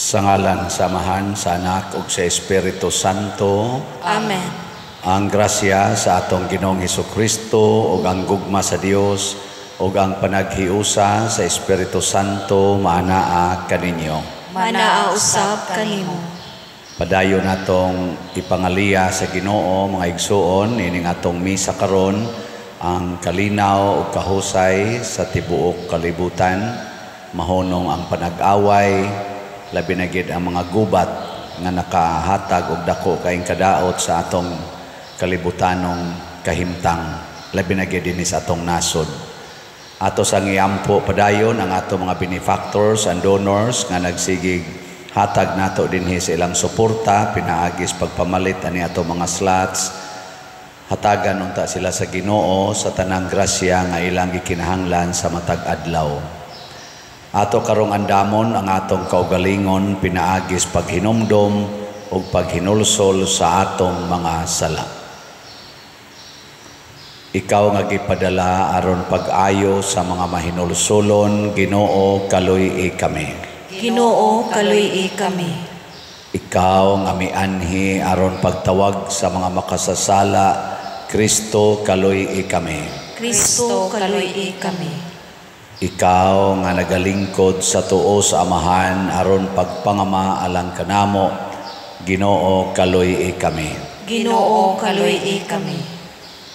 Sa ngalan sa Amahan, sa Anak ug sa Espiritu Santo. Amen. Ang grasya sa atong Ginoong Hesukristo ug ang gugma sa Dios ug ang panaghiusa sa Espiritu Santo maanaa kaninyo. Manaa usab kanimo. Padayon natong ipangaliya sa Ginoo, mga igsuon, ining atong misa karon ang kalinaw ug kahusay sa tibuok kalibutan, mahunong ang panag-away, labi na gid ang mga gubat nga nakahatag og dako kaayong kadaot sa atong kalibutanong kahimtang, labi na gid dinhi sa atong nasod. Ato sang iampo padayon ang ato mga benefactors and donors nga nagsigig hatag nato dinhi sa ilang suporta pinaagis pagpamalit ani ato mga slots. Hatagan unta sila sa Ginoo sa tanang grasya nga ilang gikinahanglan sa matag adlaw. Ato karong andamon ang atong kaugalingon pinaagis paghinumdom ug paghinulsol sa atong mga sala. Ikaw nga gipadala aron pag-ayo sa mga mahinulsolon, Ginoo, kaluy-i kami. Ginoo, kaluy-i kami. Ikaw nga mianhi aron pagtawag sa mga makasasala, Kristo, kaluy-i kami. Kristo, kaluy-i kami. Ikaw nga nagalingkod sa tuo sa Amahan aron pagpangama alang kanamo, Ginoo, kaluy-i kami. Ginoo, kaluy-i kami.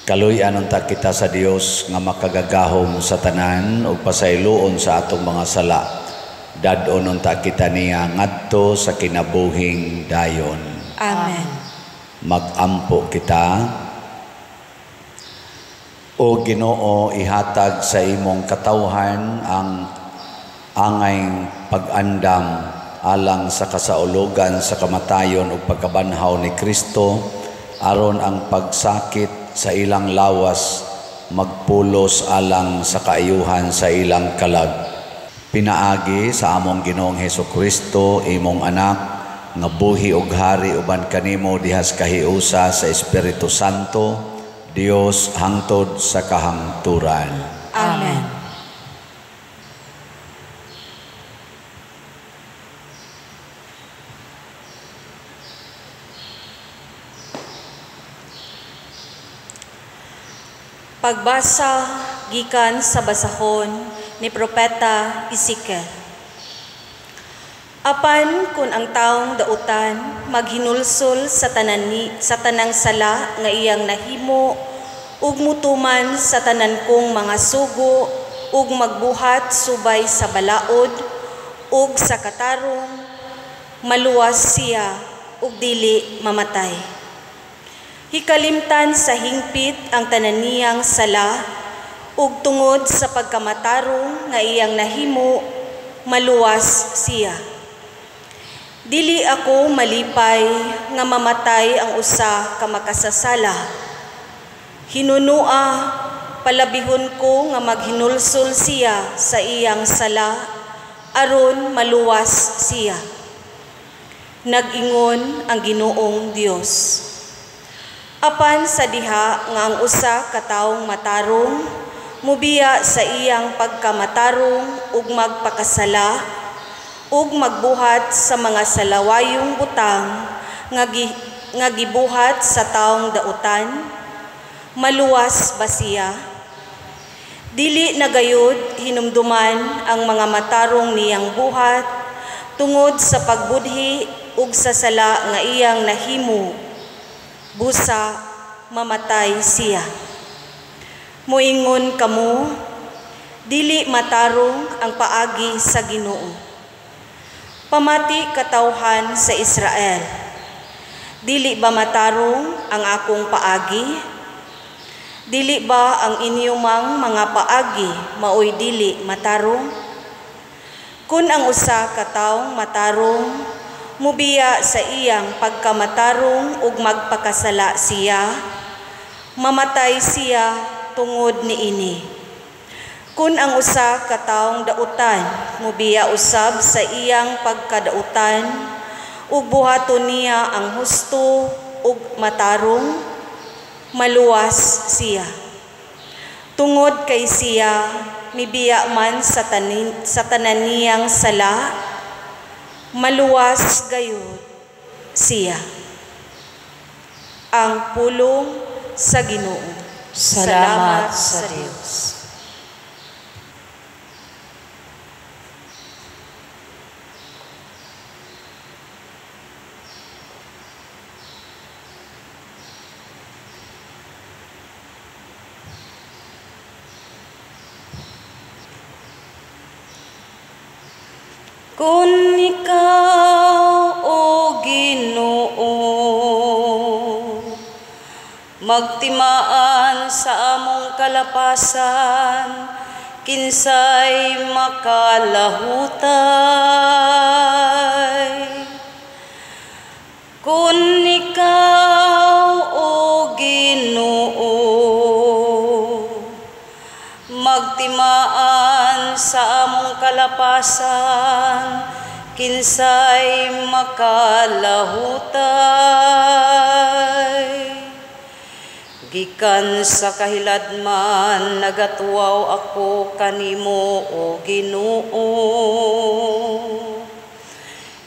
Kaluy-an unta kita sa Dios nga makagagahom sa tanan ug pasayloon sa atong mga sala. Dad-on unta kita niya ngadto sa kinabuhing dayon. Amen. Magampo kita. O Ginoo, ihatag sa imong katawhan ang angay pag-andam alang sa kasaulugan sa kamatayon ug pagkabanhaw ni Kristo, aron ang pagsakit sa ilang lawas magpulos alang sa kaayuhan sa ilang kalag. Pinaagi sa among Ginoong Hesukristo, imong anak, nga buhi ug hari uban kanimo dihas kahiusa sa Espiritu Santo, Dios hangtod sa kahangturan. Amen. Pagbasa gikan sa basahon ni Propeta Ezekiel. Apan kun ang taong dautan maghinulsol sa tanang sala nga iyang nahimo ug mutuman sa tanan kong mga sugo ug magbuhat subay sa balaod ug sa katarong, maluwas siya ug dili mamatay. Hikalimtan sa hingpit ang tanan niyang sala ug tungod sa pagkamatarong nga iyang nahimo, maluwas siya. Dili ako malipay nga mamatay ang usa ka makasasala. Hinunua, palabihon ko nga maghinulsol siya sa iyang sala aron maluwas siya. Nag-ingon ang Ginoong Dios. Apan sa diha nga ang usa ka taong matarong mubiya sa iyang pagkamatarong ug magpakasala ug magbuhat sa mga salawayong butang nga gibuhat sa taong dautan, maluwas ba siya? Dili na gayud hinumduman ang mga matarong niyang buhat tungod sa pagbudhi ug sa sala nga iyang nahimo, busa mamatay siya. Moingon kamo, dili matarong ang paagi sa Ginoo. Pamati katawhan sa Israel, dili ba matarong ang akong paagi? Dili ba ang inyo mang mga paagi maoy dili matarong? Kun ang usa ka taong matarong mubiya sa iyang pagkamatarong ug magpakasala siya, mamatay siya tungod niini. Kun ang usa ka taong dautan mubiya usab sa iyang pagkadautan ug buhaton niya ang husto ug matarong, maluwas siya. Tungod kay siya mibiya man sa tanan niyang sala, Maluwas gayud siya. Ang pulong sa Ginoo. Salamat sa Dios. Kun ikaw, O Ginoo, magtimaan sa among kalapasan, kinsay makalahutay. Kun ikaw, O Ginoo, magtimaan sa among kalapasan, kinsay makalahutay. Gikan sa kahiladman, nagatuwaw ako kanimo, O Ginoo.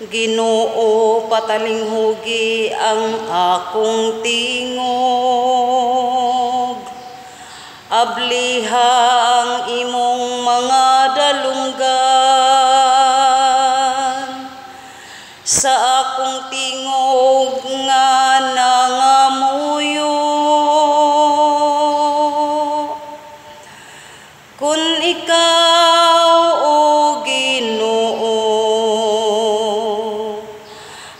Ginoo, patalinghugi ang akong tingog. Abliha ang imong mga dalunggan sa akong tingog nga nangamuyo. Kun ikaw, O Ginoo,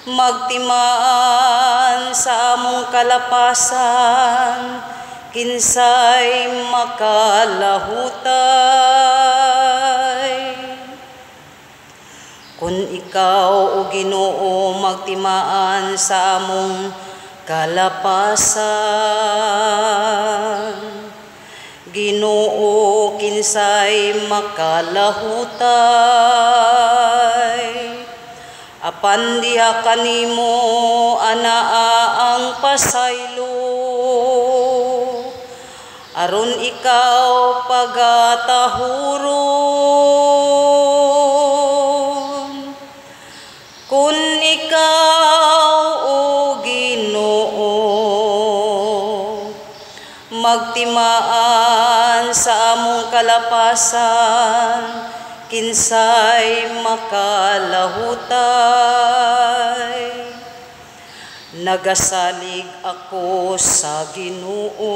magtimaan sa among kalapasan, kinsay makalahutay. Kun ikaw, O Ginoo, magtimaan sa among kalapasan, Ginoo, kinsay makalahutay. Apan diha kanimo anaa ang pasaylo, aron ikaw pagatahuron. Kun ikaw, O Ginoo, magtimaan sa among kalapasan, kinsay makalahutay. Nagasalig ako sa Ginoo,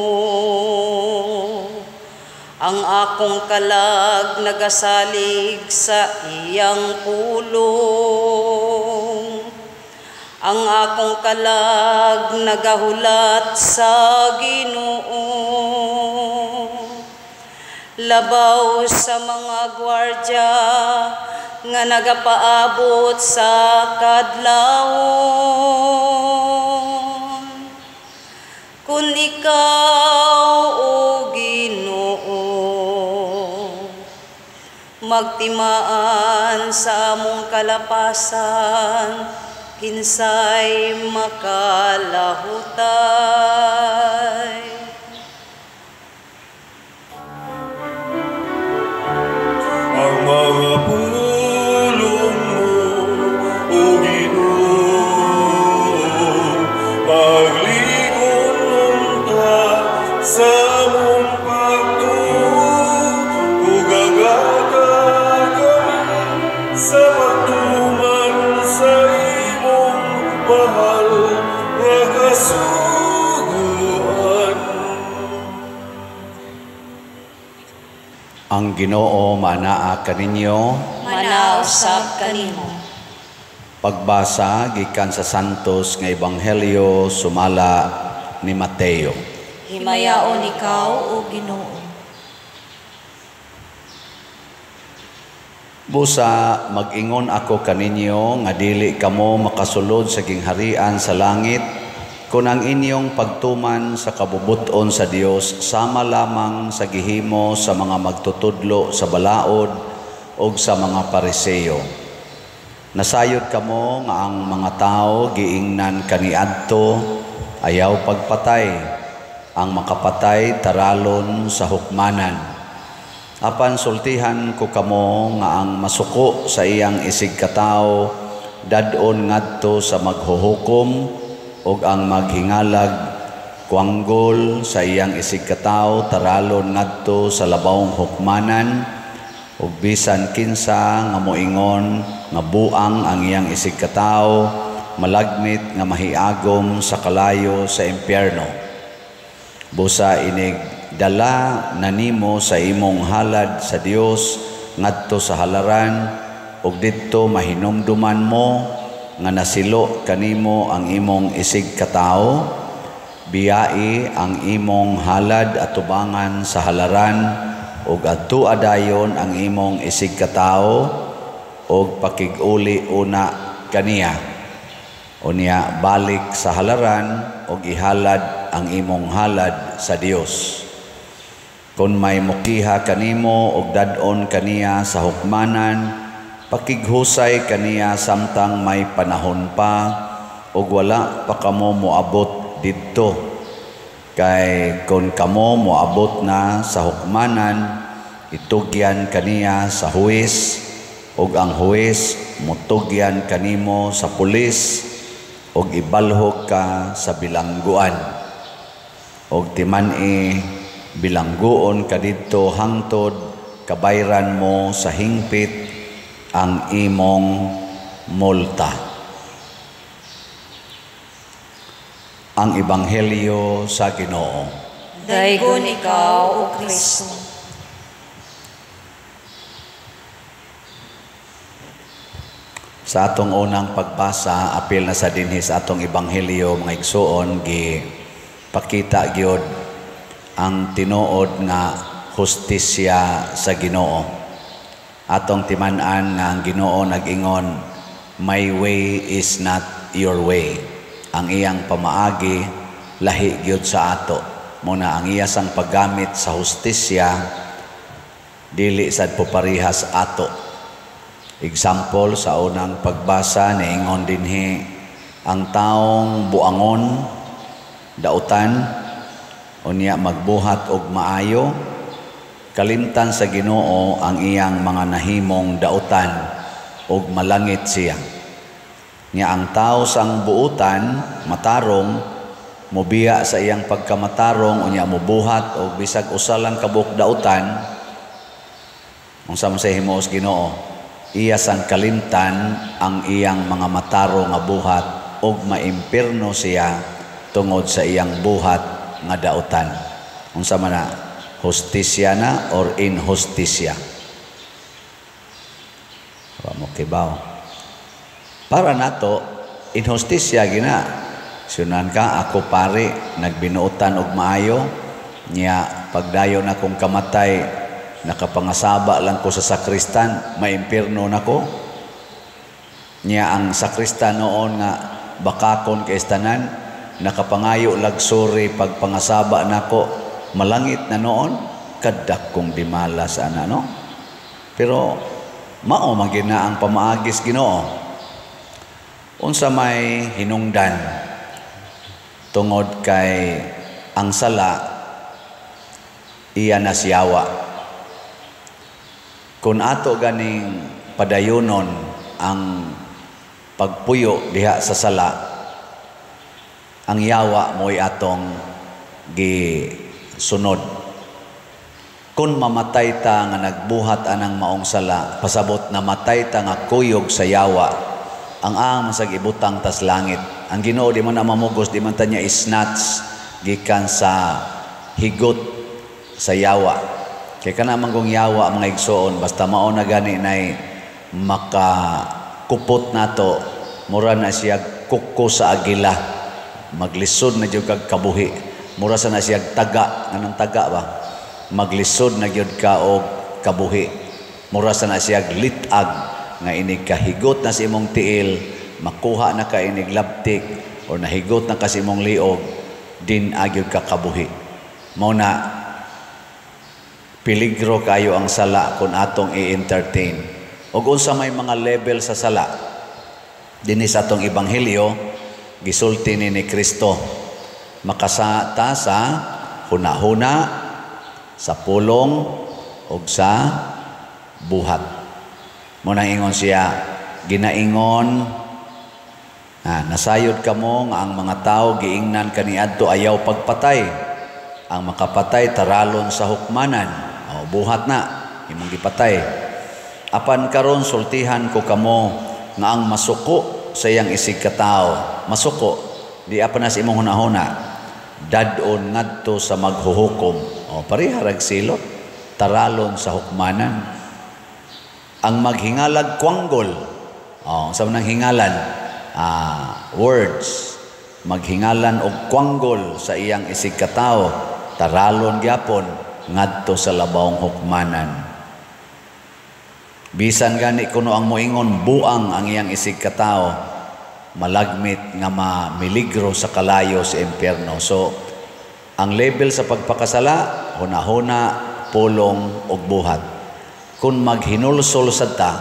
ang akong kalag nagasalig sa iyang pulong. Ang akong kalag nagahulat sa Ginoo. Labaw sa mga gwardya nga nagapaabot sa kadlawon. Kun ikaw, O Ginoo, magtimaan sa among kalapasan, kinsay makalahutay. Ang mga pulong mo, O Ginoo, magligon unta sa among pagtuo, ug agata kami sa pagtuman sa imong mahal nga kasuguan. Ang Ginoo maanaa kaninyo, Manaa usab kanimo. Pagbasa gikan sa Santos nga Ebanghelyo sumala ni Mateo. Himayaon ikaw, O Ginoo. Busa mag-ingon ako kaninyo nga dili kamo makasulod sa gingharian sa langit kung ang inyong pagtuman sa kabubuton sa Dios sama lamang sa gihimo sa mga magtutudlo sa balaod o sa mga Pariseo. Nasayod kamo nga ang mga tao giingnan kaniadto ayaw pagpatay, ang makapatay taralon sa hukmanan. Apan sultihan ko kamo nga ang masuko sa iyang isig katawo dad-on ngadto sa maghuhukom, ug ang maghingalag kuanggol sa iyang isigkatawo taralon ngadto sa labawong hukmanan. Ug bisan kinsa nga moingon nga buang ang iyang isigkatawo, malagmit nga mahiagom sa kalayo sa impyerno. Busa inig dala na nimo sa imong halad sa Dios ngadto sa halaran, ug didto mahinumduman mo nga nasilo kanimo ang imong isigkatawo, biyai ang imong halad atubangan sa halaran, ug adtoa dayon ang imong isigkatawo ug pakig-uli una kaniya. Unya balik sa halaran ug ihalad ang imong halad sa Dios. Kung may mukiha kanimo og dad-on kaniya sa hukmanan, pakighusay kaniya samtang may panahon pa ug wala pa kamo moabot didto. Kay kon kamo moabot na sa hukmanan, itugyan kaniya sa huwis, ug ang huwis motugyan kanimo sa pulis, ug ibalhog ka sa bilangguan. Og timan-i bilangguon ka didto hangtod kabayran mo sa hingpit ang imong multa. Ang Ebanghelyo sa Ginoo. Daygon ikaw, O Kristo. Sa atong unang pagbasa, apil na sa dinhi sa atong Ebanghelyo, mga igsuon, gi pakita gyud ang tinuod nga hustisya sa Ginoo. Atong timan-an nga ang Ginoo nag-ingon, "My way is not your way." Ang iyang pamaagi lahi gyud sa ato. Muna ang iya sang paggamit sa hustisya dili sad po parihas ato. Example, sa unang pagbasa niingon dinhi ang taong buangon dautan unya magbuhat og maayo, kalimtan sa Ginoo ang iyang mga nahimong dautan og malangit siya. Nya ang tao sang buutan matarong mobiya sa iyang pagkamatarong unya mobuhat og bisag usa lang ka buok dautan, unsa man sa himuos Ginoo, iya sang kalimtan ang iyang mga matarong nga buhat og maimpirno siya tungod sa iyang buhat nga dautan. Unsa man na, hustisya na or inhustisya? Wa mo kibaw. Para nato inhustisya gina. Sunan ka, ako pare nagbinuotan og maayo, nya pagdayon akong kamatay nakapangasaba lang ko sa sakristan, maimpirno nako. Nya ang sakristan noon nga bakakon kay tanan, nakapangayo lagsuri pagpangasaba nako, malangit na noon, kadakong dimala sa ana, no? Pero mao man gid na ang pamaagis Ginoo. Unsa may hinungdan tungod kay ang sala iya na siyawa. Kung ato ganing padayonon ang pagpuyo diha sa sala, ang yawa mo'y atong gisunod. Kung mamatay ta nga nagbuhat anang maong sala, pasabot na matay ta nga kuyog sa yawa, ang ang masag ibutang tas langit. Ang Ginoo di man na mamugos, di man ta niya isnatch gikan sa higot sa yawa. Kay kana man kung yawa mga igsoon, basta mao na gani nay makakupot nato, mura na siya kuko sa agila, maglisod na jud kag kabuhi. Mura sa na siya taga, anong taga ba? Maglisod na gyud ka og kabuhi. Mura sa na siya litag nga inig kahigot na sa imong tiil, makuha na ka inig labtik o nahigot na ka sa imong liog, din agyud ka kabuhi. Mao na peligro kayo ang sala kung atong i-entertain. Og unsa may mga level sa sala, dinhi sa atong ebanghelyo gisulti ni Kristo, makasata sa hunahuna, sa pulong ug sa buhat. Muna ingon siya, ginaingon Nasayod kamo nga ang mga tao giingnan kaniadto, "Ayaw pagpatay. Ang makapatay taralon sa hukmanan." O, buhat na imong gipatay. Apan karon sultihan ko kamo nga ang masuko sa iyang isig katao, masuko di apa na sa imong hunahuna, dad-on ngadto sa maghuhukom. O, pareha rag silot, taralon sa hukmanan. Ang maghingalag kwanggol, o, sa manang hingalan, words, maghingalan og kwanggol sa iyang isig katao, taralon gyapon ngadto sa labawng hukmanan. Bisan gani kuno ang moingon buang ang iyang isig katao, malagmit nga mamiligro sa kalayo sa impyerno. So, ang level sa pagpakasala, hunahuna, pulong ug buhat. Kung maghinulsol sa ta,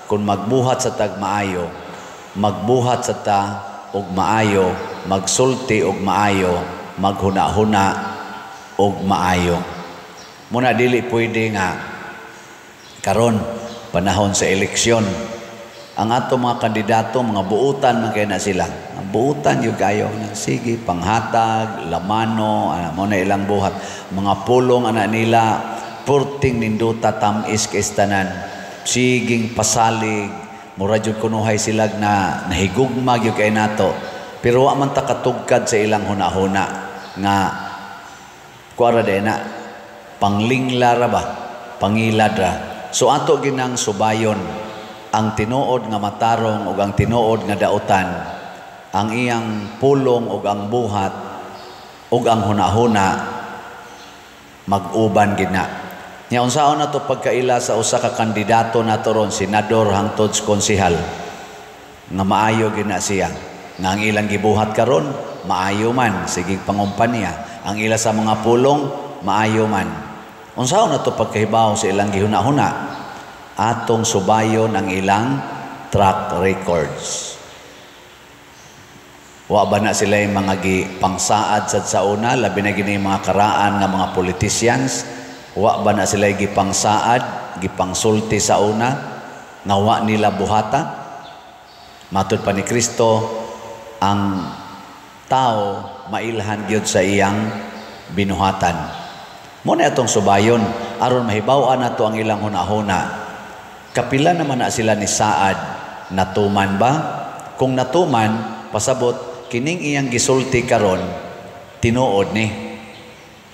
kung magbuhat sa tag maayo, magbuhat sa ta og maayo, magsulti og maayo, maghuna-huna og maayo. Muna dili pwede nga karon panahon sa eleksyon, ang ato mga kandidato, mga buutan man kay na sila. Ang buutan yung kayo. Sige, panghatag, lamano, ana, mo na ilang buhat. Mga pulong ana nila, purting ninduta, tamis kay tanan. Siging pasalig, mura jud kunuhay sila na nahigugma gyud kay nato. Pero wa man ta katugkad sa ilang hunahuna nga kuara day na panglingla ra ba, pangilad ra. So ato ginang subayon ang tinuod nga matarong ug ang tinuod nga dautan, ang iyang pulong ug ang buhat ug ang hunahuna mag-uban gid na. Nya unsaon nato pagkaila sa usa ka kandidato nato ron, senador hangtod sa konsehal, nga maayo gid na siya, nga ang ilang gibuhat karon maayo man, sige pangumpanya, ang ila sa mga pulong maayo man? Unsaon nato pagkahibaw sa ilang gihuna-huna? Atong subayon ang ilang track records. Wa ba na sila yung mga gipangsaad sa sauna, labi na gini mga karaan nga mga politicians? Wa ba na sila gipangsaad, gipangsulti sa una, nga wa nila buhata? Matud pa ni Kristo, ang tao mailhan gyud sa iyang binuhatan. Mo na atong subayon aron mahibaw-an nato ang ilang hunahuna. Kapila naman na sila ni saad, natuman ba? Kung natuman, pasabot kining iyang gisulti karon tinuod ni.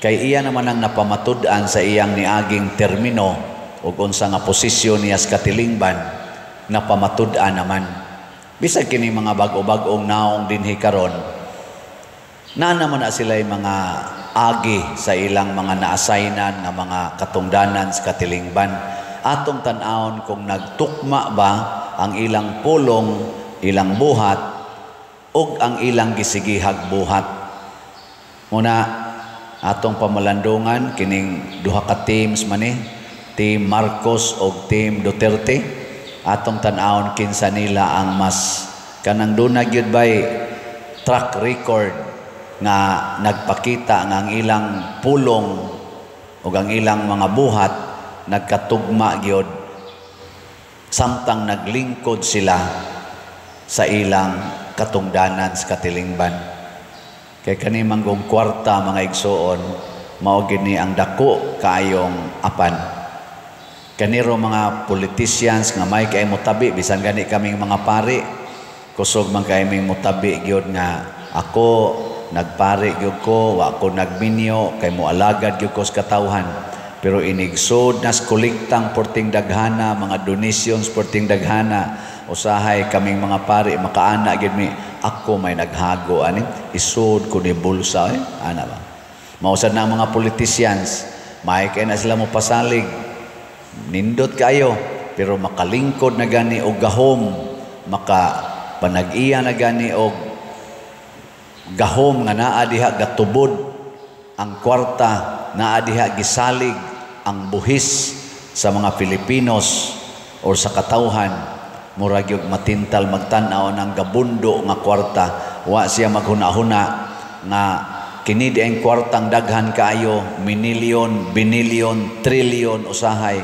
Kay iya naman ang napamatud-an sa iyang niaging termino ug unsa nga posisyon niya sa katilingban, napamatud-an naman. Bisag kini mga bag-o-bag-ong naong dinhi karon, na naman na sila mga agi sa ilang mga naasaynan nga mga katungdanan sa katilingban. Atong tan-awon kung nagtukma ba ang ilang pulong, ilang buhat, ug ang ilang gisigihag buhat. Muna, atong pamalandungan kining duha ka teams man ni, Team Marcos og Team Duterte. Atong tan-awon kinsa nila ang mas kanang duna gyud bay track record nga nagpakita nga ang ilang pulong ug ang ilang mga buhat nagkatugma gyud samtang naglingkod sila sa ilang katungdanan sa katilingban. Kay kani manggong kwarta, mga igsuon, mao gini ang dako kaayong apan. Kaniro mga politicians nga may kay motabi, bisan gani kaming mga pari, kusog man kay ming motabi gyud nga ako nagpari gyud ko, wa ko nagminyo kay moalagad gyud ko sa katawhan. Pero inigsod nas kolektang porting daghana, mga donations porting daghana, usahay kaming mga pari makaana gyud mi, ako may naghago ani, isod ko ni bulsa eh. Ana ba? Mausad na ang mga politicians, may kay na sila mo pasalig, nindot kayo, pero makalingkod na gani og gahom, maka panag-iya na gani og gahom nga naa diha gatubod ang kwarta, naa diha gisalig ang buhis sa mga Filipinos or sa katawhan, murag yung matintal magtan-aw ng gabundo nga kwarta, wa siya maghuna-huna nga kini di ang kwartang daghan kaayo, minilyon, binilyon, trilyon usahay,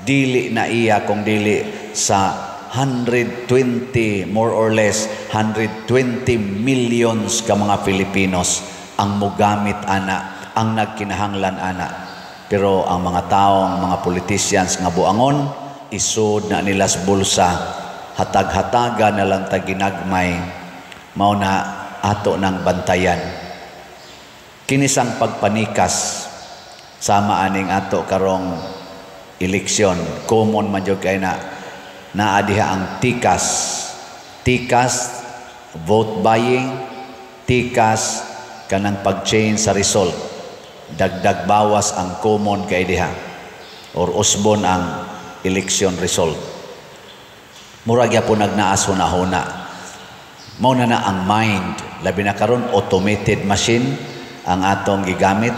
dili na iya kung dili sa 120, more or less 120 millions ka mga Filipinos ang mogamit ana, ang nagkinahanglan ana. Pero ang mga taong mga politicians nga buangon, isod na nila sa bulsa, hatag-hataga na lang ta ginagmay. Mao na ato ng bantayan. Kinisang pagpanikas sama aning ato karong eleksyon, common man jud kay na naa diha ang tikas. Tikas vote buying, tikas kanang pag-change sa result. Dagdag bawas ang common kay diha or usbon ang election result. Mura gyapon nagnaas huna-huna. Mao na na ang mind, labi na karon automated machine ang atong gigamit,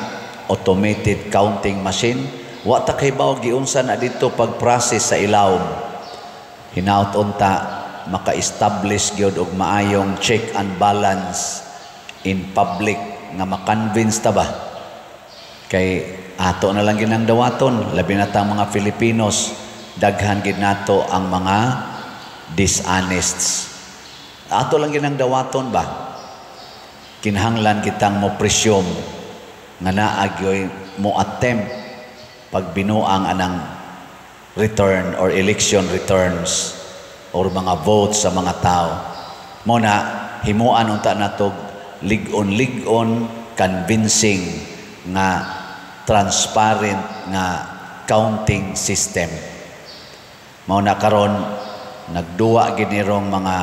automated counting machine. Wa ta kahibaw giunsa na dito pag-process sa ilawom. Hinaut unta maka-establish gyud og maayong check and balance in public nga ma-convince ta ba, kay ato na lang ginang dawaton. Labi na ta mga Filipinos, daghan gid nato ang mga dishonests. Ato lang ginang dawaton ba. Kinahanglan kitang mo presume nga naa gyoy mo attempt pagbinuang anang return or election returns or mga votes sa mga tao. Mo na himuan unta nato lig-on-lig-on, convincing nga transparent nga counting system. Mao na karon nagduwa gid nirong mga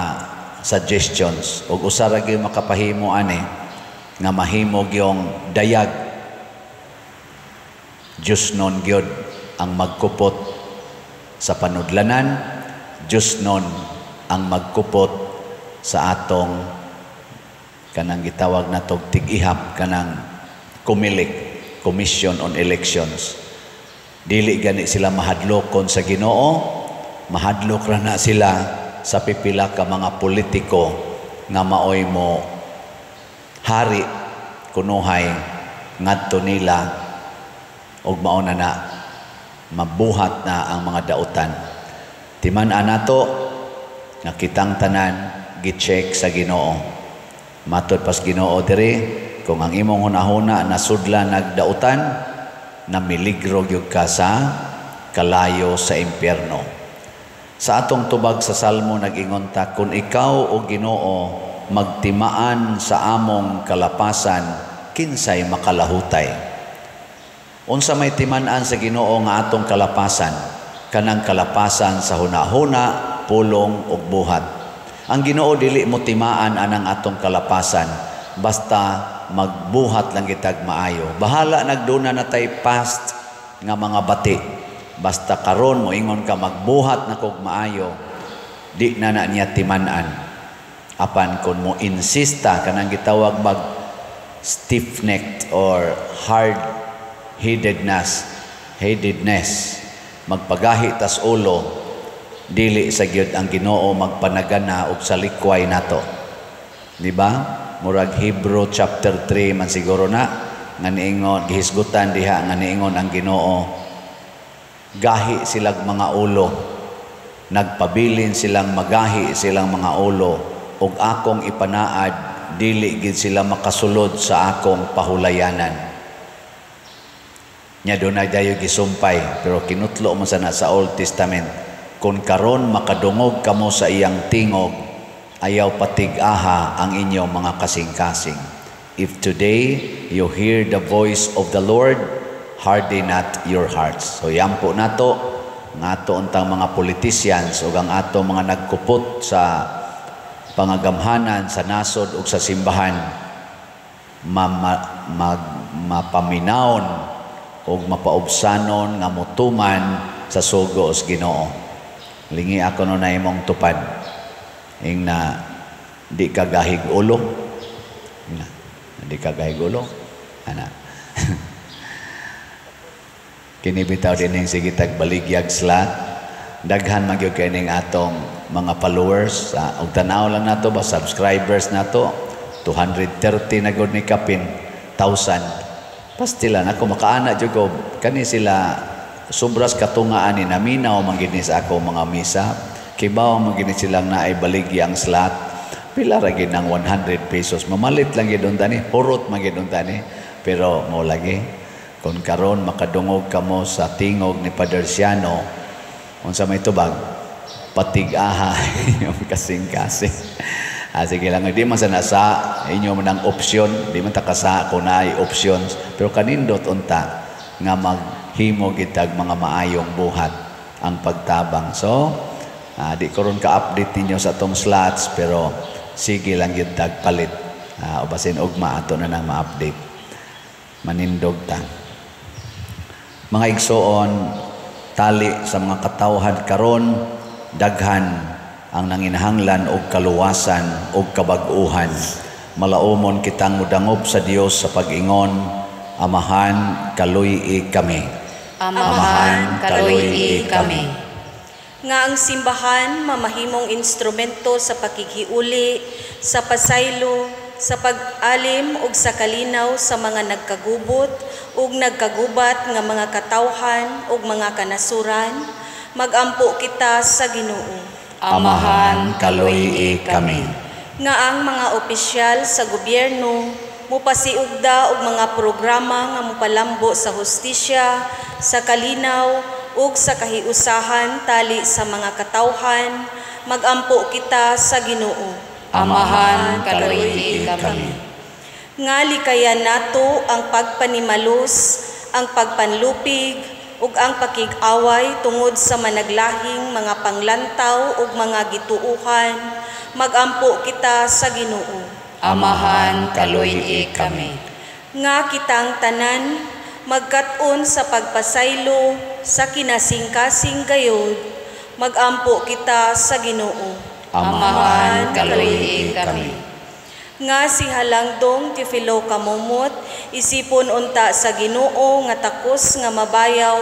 suggestions ug usa ra gyud makapahimo ani nga mahimo gyong dayag, Diyos nun gyud ang magkupot sa panudlanan, Diyos nun ang magkupot sa atong kanang gitawag na tog tig-ihap, kanang COMELEC, Commission on Elections. Dili gani sila mahadlokon sa Ginoo, mahadlok ra na sila sa pipila ka mga politiko nga maoy mo hari kunuhay ngadto nila ug mao na na mabuhat na ang mga dautan. Timan-an nato nga kitang tanan gi-check sa Ginoo. Matod pas Ginoo diri, kung ang imong hunahuna nasudlan nagdautan, namiligro gyud ka sa kalayo sa impyerno. Sa atong tubag sa Salmo, nag-ingon ta, "Kung ikaw, o Ginoo, magtimaan sa among kalapasan, kinsay makalahutay?" Unsa may timan-an sa Ginoo nga atong kalapasan? Kanang kalapasan sa hunahuna, pulong ug buhat. Ang Ginoo dili mo timaan anang atong kalapasan basta magbuhat lang kitag maayo. Bahala nagduna na tay past nga mga bati. Basta karon moingon ka, "Magbuhat na kog maayo," di na na niya timan-an. Apan kung mo insista, kanang gitawag mag stiff-necked or hard-headedness, magpagahi tas ulo, dili sa gyud ang Ginoo magpanagana og salikway nato. Di ba? Murag Hebrew chapter 3 man siguro na nga niingon, gihisgutan diha nga niingon ang Ginoo, gahi silang mga ulo, nagpabilin silang magahi silang mga ulo, ug akong ipanaad, dili gid sila makasulod sa akong pahulayanan. Nya dunay dayo gisumpay, pero kinutlo mo sana sa Old Testament, "Kung karon makadungog kamo sa iyang tingog, ayaw patig-aha ang inyong mga kasing-kasing." If today you hear the voice of the Lord, harden not your hearts. So yan po nato nga ato untang mga politicians ug ang ato mga nagkupot sa pangagamhanan sa nasod ug sa simbahan, mapaminawon ug mapaubsanon nga mutuman sa sugo sa Ginoo. Lingi ako no na imong tupad. Ing na di ka gahig ulo. Na, di ka gahig ulo. Ana. Kini bitaw dining sige tag baligyag slot. Daghan man gyud kay ning atong mga followers. Ug tan-aw lang nato ba, subscribers nato, 230 na gud ni kapin thousand. Pastilan ako makaana jud ko kani sila, sobras katungaan ni naminaw man gid ni sa ako mga misa. Kibaw man gid ni silang naay baligyang slot. Pila ra gid ang 100 pesos. Mamalit lang gid unta ni, hurot man gid unta ni. Pero mo lagi kung karon makadungog kamo sa tingog ni Padre Siano, unsa may tubag? Patig-aha yung kasing-kasing. Sige lang, di man sa nasa inyo man ang opsyon, di man ta kasa kung naay options, pero kanindot unta nga maghimo gitag mga maayong buhat ang pagtabang. So, di ko ron ka-update ninyo sa atong slots, pero sige lang yun tagpalit. O basin ugma ato na nang ma-update. Manindog ta. Mga igsoon, tali sa mga katawhan karon, daghan ang nanginahanglan og kaluwasan og kabag-uhan. Malaumon kitang mudangop sa Dios sa pag-ingon, Amahan, kaluy-i kami. Amahan, kaluy-i kami. Nga ang simbahan mamahimong instrumento sa pakighiuli, sa pasaylo, sa pag-alim ug sa kalinaw sa mga nagkagubot ug nagkagubat nga mga katawhan ug mga kanasuran, magampo kita sa Ginoo. Amahan, kaluy-i kami. Nga ang mga opisyal sa gobyerno mupasiugda og mga programa nga mopalambo sa hustisya, sa kalinaw ug sa kahiusahan tali sa mga katawhan, magampo kita sa Ginoo. Amahan, kaluy-i kami. Nga likayan nato ang pagpanimalos, ang pagpanlupig ug ang pakig-away tungod sa managlahing mga panglantaw ug mga gituohan, magampo kita sa Ginoo. Amahan, kaluy-i kami. Nga kitang tanan magkat-on sa pagpasaylo sa kinasingkasing gayod, magampo kita sa Ginoo. Amahan, kaluy-i kami. Nga si Halangdong Teofilo Camomot isipon unta sa Ginoo nga takos nga mabayaw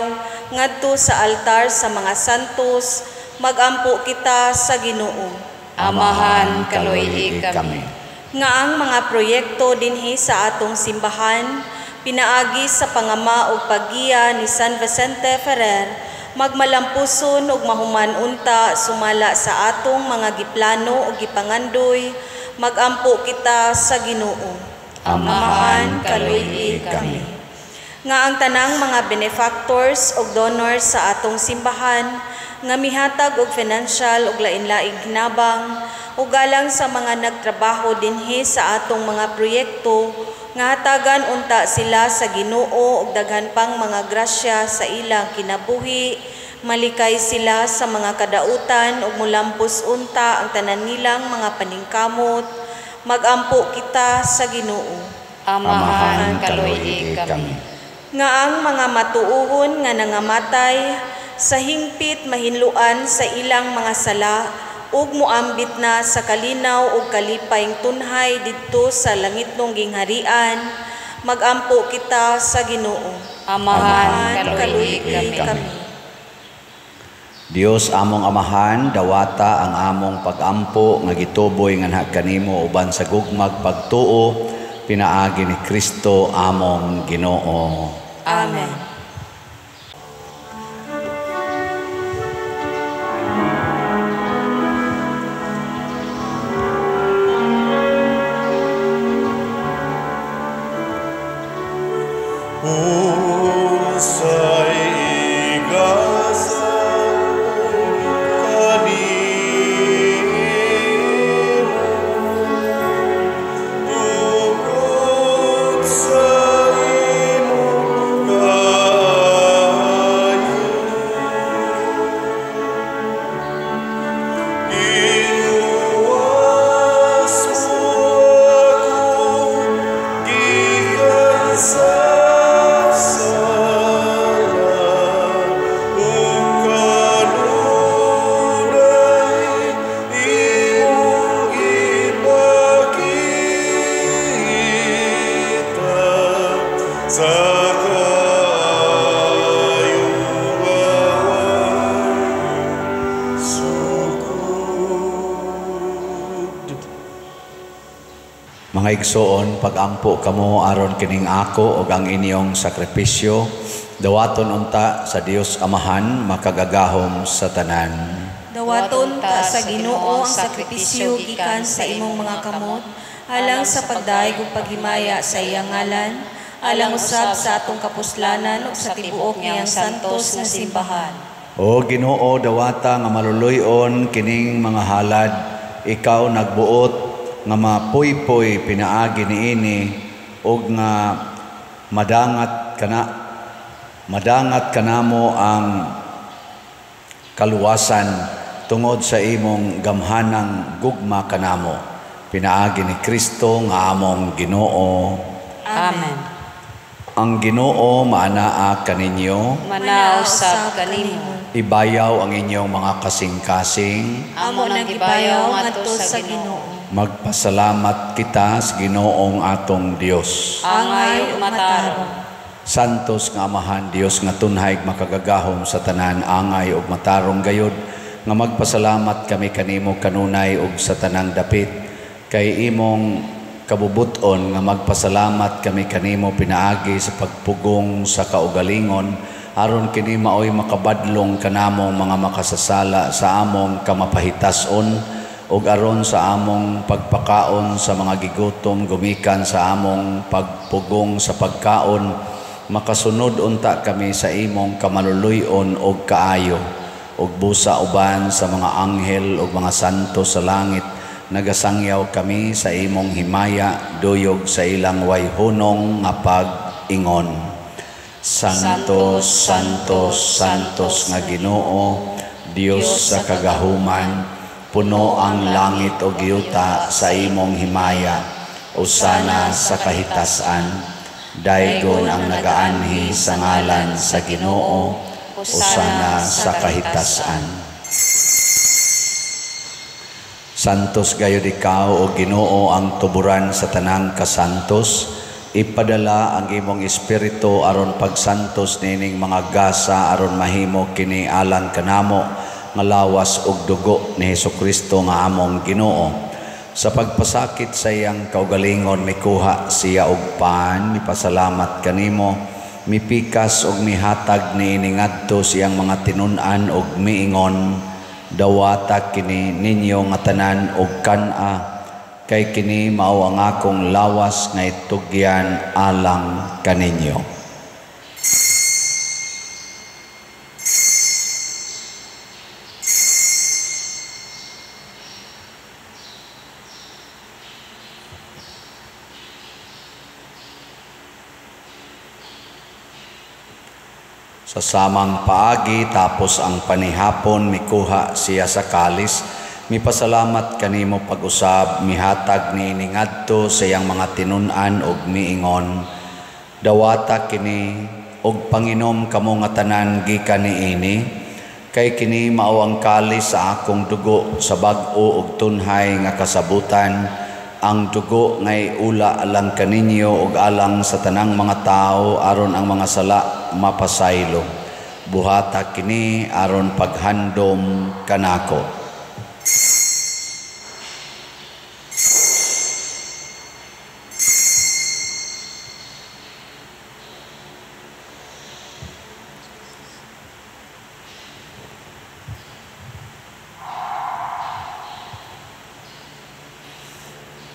ngadto sa altar sa mga santos, magampo kita sa Ginoo. Amahan, kaluy-i kami. Nga ang mga proyekto dinhi sa atong simbahan pinaagi sa pangama ug paggiya ni San Vicente Ferrer, magmalampuson ug mahuman unta sumala sa atong mga giplano ug gipangandoy, magampo kita sa Ginoo. Amahan, kaluy-i kami. Nga ang tanang mga benefactors ug donors sa atong simbahan nga mihatag og financial ug lain-laing hinabang ug galang sa mga nagtrabaho dinhi sa atong mga proyekto, nga hatagan unta sila sa Ginoo og daghan pang mga grasya sa ilang kinabuhi, malikay sila sa mga kadautan ug mulampos unta ang tanan nilang mga paningkamot, magampo kita sa Ginoo. Amahan, kaluy-i kami. Nga ang mga matuohon nga nangamatay sa hingpit mahinluan sa ilang mga sala ug moambit na sa kalinaw ug kalipayng tunhay didto sa langitnong gingharian, magampo kita sa Ginoo. Amahan, kaluy-i kami. Dios among Amahan, dawata ang among pagampo nga gituboy nganha kanimo uban sa gugmag pagtuo pinaagi ni Kristo among Ginoo. Amen. Mga igsoon, pagampo kamo aron kining ako og ang inyong sakripisyo, dawaton unta sa Dios Amahan makagagahom sa tanan. Dawaton ta sa Ginoo ang sakripisyo gikan sa imong mga kamot, alang sa pagdayeg ug paghimaya sa iyang ngalan, alang usab sa atong kapuslanan ug sa tibuok niyang santos nga simbahan. O Ginoo, dawata nga maluluy-on kining mga halad, ikaw nagbuot nga mapuypoy pinaagi niini ug nga madangat kanamo ang kaluwasan tungod sa imong gamhanang gugma kanamo, pinaagi ni Kristo nga among Ginoo. Amen. Ang Ginoo maanaa kaninyo, Manaa usab kanimo. Ibayaw ang inyong mga kasing-kasing. Amo nang gibayaw ngadto sa Ginoo. Magpasalamat kita sa Ginoong atong Dios. Angay ug matarong. Santos nga Amahan, Dios nga tunhay makagagahom sa tanan, angay ug matarong gayod nga magpasalamat kami kanimo kanunay ug sa tanang dapit, kay imong kabubuton nga magpasalamat kami kanimo pinaagi sa pagpugong sa kaugalingon, aron kini maoy makabadlong kanamong mga makasasala sa among kamapahitas-on, ug aron sa among pagpakaon sa mga gigutom gumikan sa among pagpugong sa pagkaon, makasunod unta kami sa imong kamaluluy-on og kaayo, ug busa uban sa mga anghel ug mga santo sa langit, nagasangyaw kami sa imong himaya, duyog sa ilang wayhunong nga pag-ingon. Santo, Santo, Santos nga Ginoo, Dios sa kagahuman, puno ang langit ug yuta sa imong himaya, usana sa kahitasan. Daygon ang nagaanhi sa ngalan sa Ginoo, usana sa kahitasan. Santos gayud ikaw o Ginoo ang tuburan sa tanang kasantos. Ipadala ang imong espiritu aron pagsantos nining mga gasa aron mahimo kini alang kanamo nga lawas ug dugo ni Hesukristo nga among Ginoo. Sa pagpasakit sa iyang kaugalingon mikuha siya og pan, mipasalamat kanimo, mipikas og mihatag niini ngadto sa iyang mga tinun-an og miingon, dawata kini ninyo nga tanan og kan-a, kay kini mao ang akong lawas nga itugyan alang kaninyo. Sa samang paagi tapos ang panihapon mikuha siya sa kalis, mipasalamat kanimo pag-usab, mihatag niini ngadto sa iyang mga tinun-an og miingon, dawata kini og panginom kamo nga tanan gikan niini, kay kini mao ang kalis sa akong dugo sa bag-o og tunhay nga kasabutan, ang dugo ngay ula alang kaninyo og alang sa tanang mga tao aron ang mga sala mapasaylo. Buhata kini aron paghandom kanako.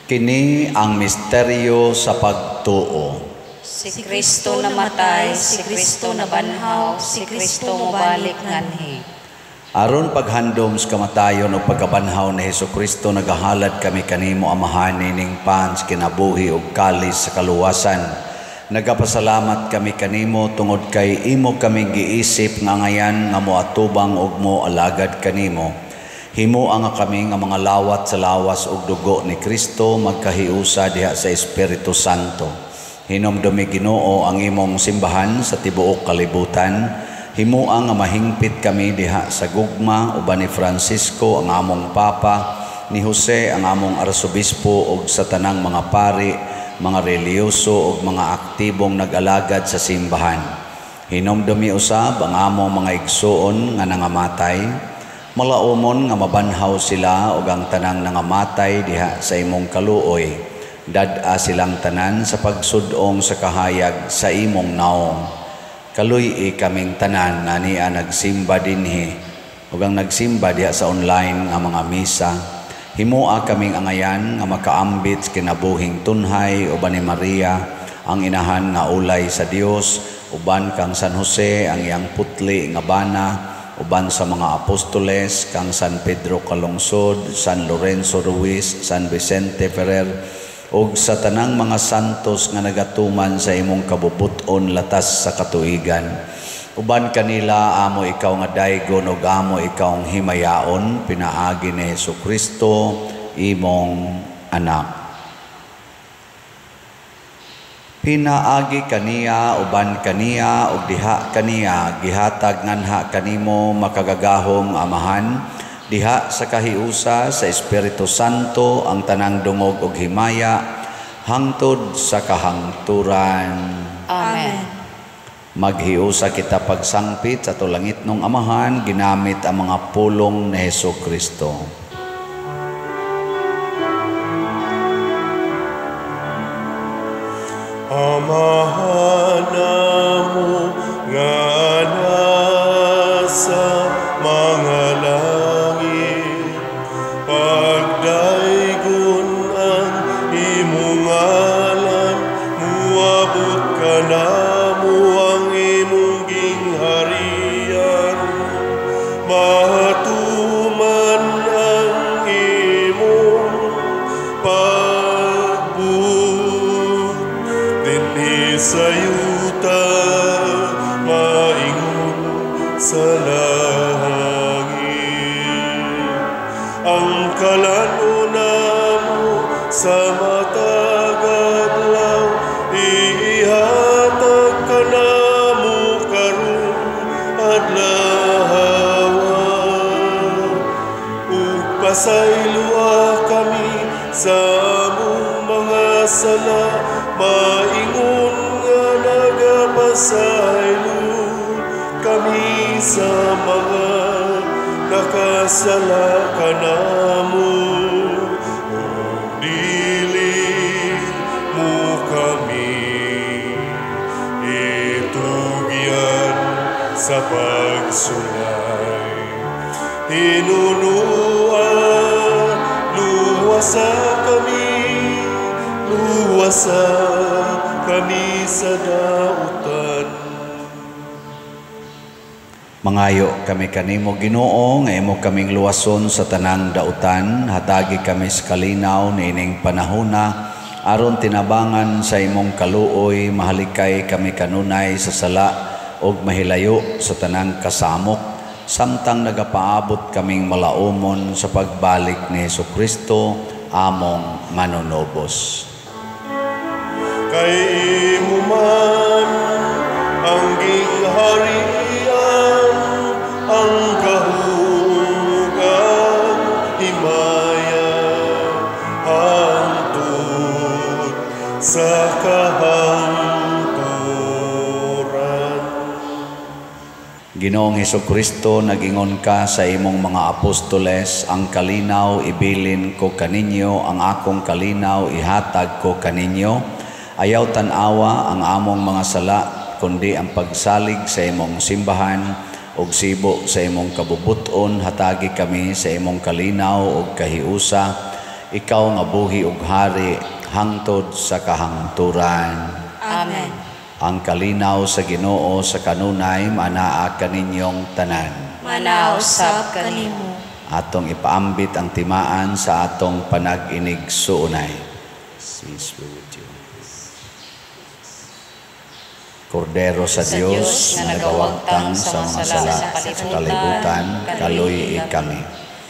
Kini ang misteryo sa pagtuo. Si Kristo namatay, si Kristo nabanhaw, si Kristo mobalik nganhi. Aron paghandom sa kamatayon o pagkabanhaw ni Hesukristo, nagahalad kami kanimo Amahan nining pan sa kinabuhi ug kalis sa kaluwasan. Nagapasalamat kami kanimo tungod kay imo kami giisip nga ngayan nga moatubang ug moalagad kanimo. Himoa nga kami nga mga lawat sa lawas ug dugo ni Kristo magkahiusa diha sa Espiritu Santo. Hinomdumi Ginoo ang imong simbahan sa tibuok kalibutan. Himoa nga mahingpit kami diha sa gugma uban ni Francisco ang among Papa, ni Jose ang among Arsobispo ug sa tanang mga pari, mga relihiyoso ug mga aktibong nag-alagad sa simbahan. Hinomdumi usab ang among mga igsuon nga nangamatay. Malaumon nga mabanhaw sila ug ang tanang nangamatay diha sa imong kaluoy. Dad-a silang tanan sa pagsudong sa kahayag sa imong naong. Kaluy-i kaming tanan nga niya nagsimba dinhi ug ang nagsimba diha sa online nga mga misa. Himoa kaming angayan nga makaambit sa kinabuhing tunhay uban ni Maria ang inahan nga ulay sa Dios, uban kang San Jose ang iyang putli nga bana, uban sa mga apostoles kang San Pedro Calungsod, San Lorenzo Ruiz, San Vicente Ferrer, ug sa tanang mga santos nga nagatuman sa imong kabubut-on latas sa katuigan. Uban kanila amo ikaw nga daygon ug amo ikaw ang himayaon pinaagi ni Hesukristo imong anak. Pinaagi kaniya, uban kaniya, ug diha kaniya gihatag nganha kanimo makagagahom Amahan, diha sa kahiusa sa Espiritu Santo ang tanang dungog ug himaya hangtod sa kahangturan. Amen. Maghiusa kita pagsangpit sa tulangit nung Amahan ginamit ang mga pulong ni Hesukristo. Amahan namo nga nasa mga langit, pagdaygon ang imong ngalan, muabot kanamo ang imong gingharian, matuman ang imong pagbuot dinhi sa yuta, maingon sa langit. Ang kalan-on namo sa matag adlaw, ihatag kanamo karong adlaw, ug pasayloa kami sa among mga sala, maingon nga nagapasaylo kami sa mga nakasala kanamo. Ug dili mo kami itugyan sa pagsulay, hinunua luwasa kami, luwasa kami sa dautan. Mangayo kami kanimo Ginoo nga imo kaming luwason sa tanang dautan, hatagi kami sa kalinaw niining panahona aron tinabangan sa imong kaluoy, mahalikay kami kanunay sa sala ug mahilayo sa tanang kasamok, samtang nagapaabot kaming malaumon sa pagbalik ni Hesukristo among manunobos. Kay imo man ang gingharian, ang kahugang himaya, hangtod sa kahangturan. Ginoong Hesukristo, nagingon ka sa imong mga apostoles, ang kalinaw ibilin ko kaninyo, ang akong kalinaw ihatag ko kaninyo. Ayaw tan-awa ang among mga sala, kundi ang pagsalig sa imong simbahan ug sibo sa imong kabubut-on, hatagi kami sa imong kalinaw ug kahiusa. Ikaw nga buhi ug hari hangtod sa kahangturan. Amen. Ang kalinaw sa Ginoo sa kanunay manaa kaninyong tanan. Manaa usab kanimo. Atong ipaambit ang timaan sa atong panag-inig suunay. Peace be with you. Kordero sa Dios nga nagawagtang sa mga sala sa kalibutan, kaluy-i kami.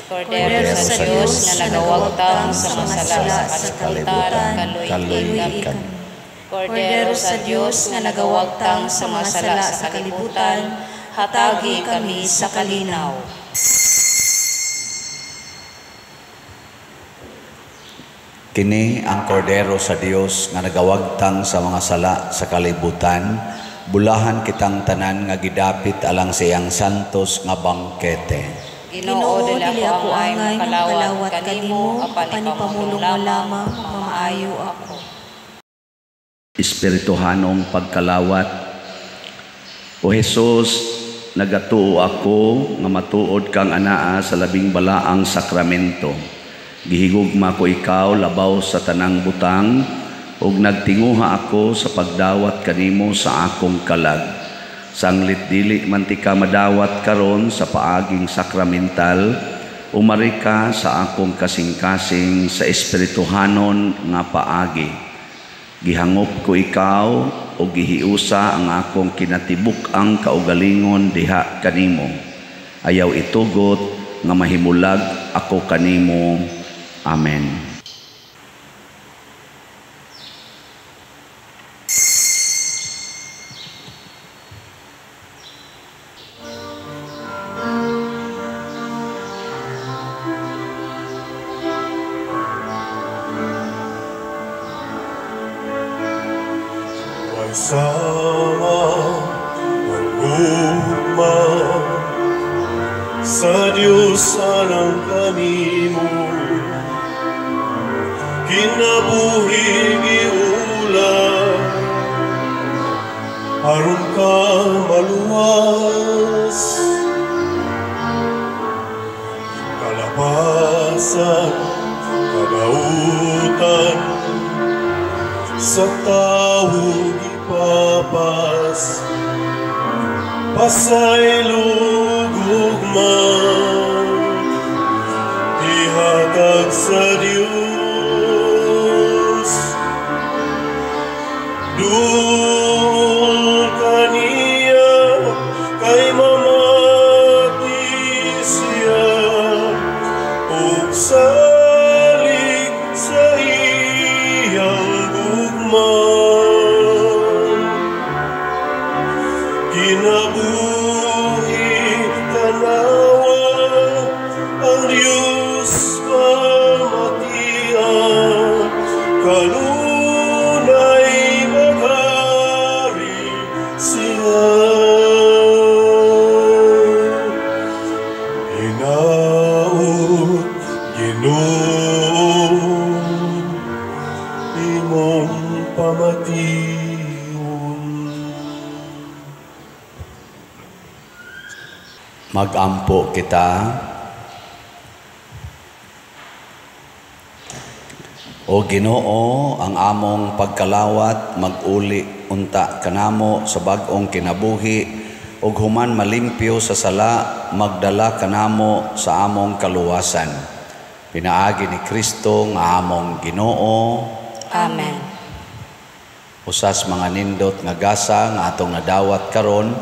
Kordero sa Dios nga nagawagtang sa mga sala sa kalibutan, kaluy-i kami. Kordero sa Dios nga nagawagtang sa mga sala sa kalibutan, hatagi kami sa kalinaw. Kini ang kordero sa Dios nga nagawagtang sa mga sala sa kalibutan, bulahan kitang tanan nga gidapit alang sa iyang santos nga bangkete. Ginoo, dili ako angay makalawat kanimo, apan ipamulong mo lamang, mamaayo ako. Espirituhanong pagkalawat. O Jesus, nagatuo ako nga matuod kang anaa sa labing balaang sakramento. Gihigugma ko ikaw labaw sa tanang butang ug nagtinguha ako sa pagdawat kanimo sa akong kalag. Sanglit dili man tika madawat karon sa paaging sakramental, umari ka sa akong kasing-kasing sa espirituhanon nga paagi. Gihangop ko ikaw o gihiusa ang akong kinatibuk-ang kaugalingon diha kanimo. Ayaw itugot nga mahimulag ako kanimo. Amen. Sama ang gugma sa Diyos alang kanimo, kinabuhi giula aron ka maluwas, kalabasan kadautan sa tawo gipapas, pasaylo gugma ihatag sa Dios. Duol kaniya kay mamati siya ug salig sa iyang gugma. Kinabuhi tanawa ang Diyos pamatian, kanunay maghari siya. Hinaut Ginoo imong pamation. Magampo kita. O Ginoo, ang among pagkalawat maguli unta kanamo sa bag-ong kinabuhi ug human malimpyo sa sala magdala kanamo sa among kaluwasan. Pinaagi ni Kristo nga among Ginoo. Amen. Usas mga nindot nga gasa nga atong nadawat karon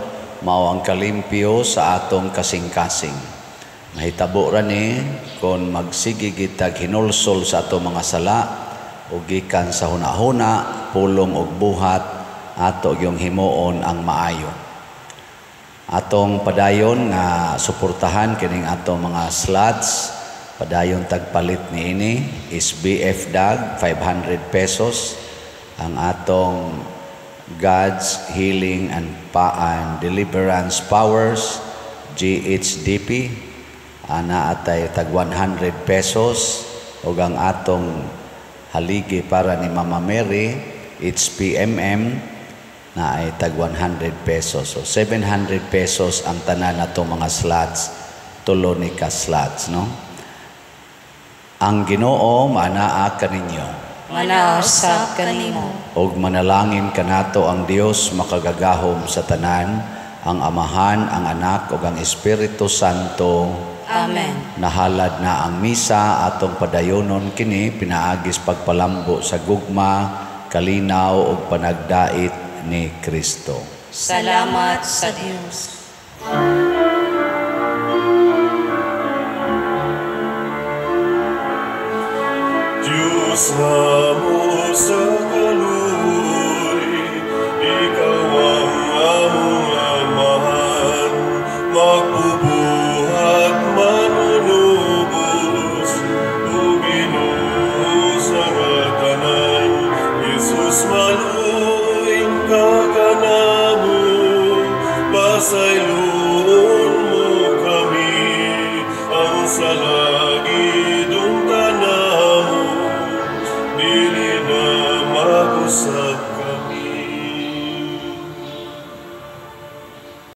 mao ang kalimpyo sa atong kasing-kasing. Mahitabo ra ni kon magsige gitag hinulsol sa atong mga sala ug gikan sa hunahuna, pulong ug buhat ato gyung himuon ang maayo. Atong padayon nga suportahan kining atong mga slots. Padayon tagpalit niini is BF Dag 500 pesos ang atong God's Healing and Deliverance Powers GHDP ana atay tag 100 pesos ug ang atong haligi para ni Mama Mary HPMM na ay tag 100 pesos. So 700 pesos ang tanan nato mga slots, tulo ni ka slots, no? Ang Ginoo manaa kaninyo. Manaa usab kanimo. Og manalangin kanato ang Dios makagagahom sa tanan, ang Amahan, ang Anak ug ang Espiritu Santo. Amen. Nahalad na ang misa atong padayonon kini pinaagis pagpalambo sa gugma, kalinaw ug panagdait ni Kristo. Salamat sa Dios. Diyos namo sa kaluoy, ikaw ang among Amahan, magbubuhat manunubos, o Ginoo sa tanan, Jesus maluoy ka kanamo, pasayloon mo kami ang sala.